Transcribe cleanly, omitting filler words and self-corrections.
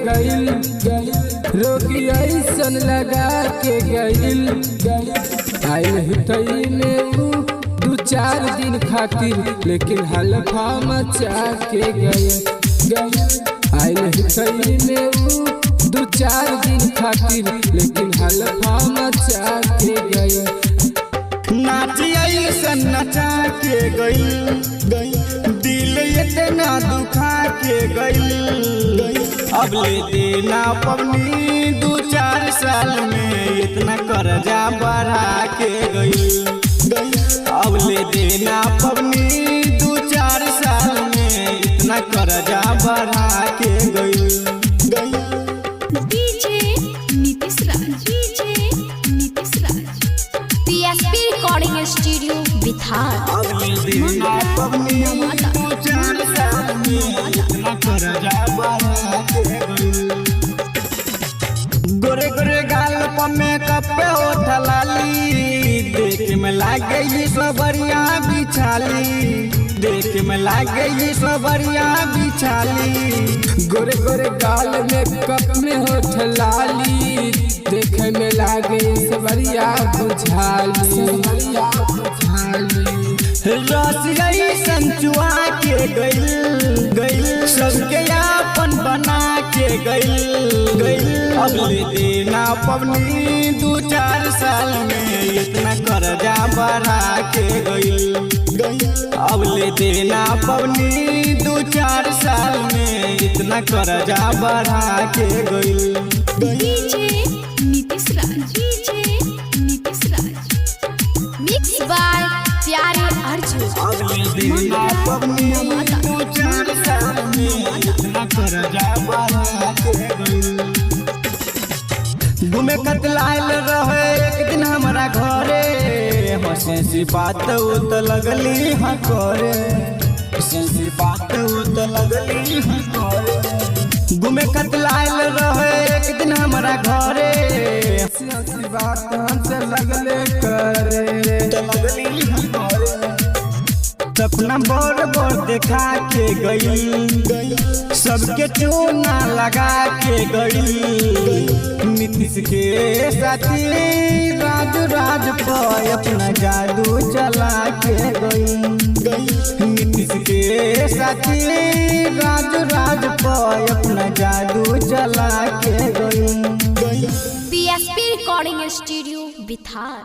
गइल, रोगी ऐसन लगा के गइल। आइल हितई में ऊ दू चार दिन खातिर, लेकिन हलफा मचा के गइल। आइल हितई में ऊ दू चार दिन खातिर, लेकिन हलफा मचा के गइल। नाच ऐसन नचा के गइल, दिल इतना दुखा के गइल। अब ले देना पवनी 2-4 साल में इतना कर्जा बढ़ा के गइल। अब ले देना पवनी 2-4 साल में इतना कर्जा बढ़ा के गइल। DJ Nitish Raj, DJ Nitish Raj, PSP recording studio Bithar. अब ले देना पवनी 2-4 साल में इतना कर्जा बढ़ा के गइल। गोरे गोरे गाल पर मेकअप पे होठ लाली, देख में लागे ई सबरिया बिछाली, देख में लागे ई सबरिया बिछाली। गोरे गोरे गाल में कप में होठ लाली, देखे में लागे सवरिया बुझाली। रस ऐसन चुआ के गइल गइल, सबके आपन बना के गइल गइल। अब ले देना पवनी 2-4 साल में इतना कर्जा बढ़ा के गइल। अब ले देना पवनी 2-4 साल में इतना कर्जा बढ़ा के गइल। DJ Nitish Raj, DJ Nitish Raj, mix by Pyare Arjun. अब ले देना पवनी 2-4 साल में इतना कर्जा बढ़ा के गइल। घूमे कतलायल रहे एक दिन हमारा घरे, हंसी सी बात उ त लगली हाँ करे, हंसी सी बात उ त लगली हाँ करे। घूमे कतलायल रहे एक दिन हमारा घरे, हंसी हंसी बात हमसे लगले करे, त लगली हाँ करे। सपना बड़ बड़ देखा के गइल, सबके चूना लगा के गइल। नीतीश के साथी राजू राज पर अपना जादू चला के गइल। नीतीश के साथी राजू राज पर अपना जादू चला के गइल। PSP recording studio बिथार।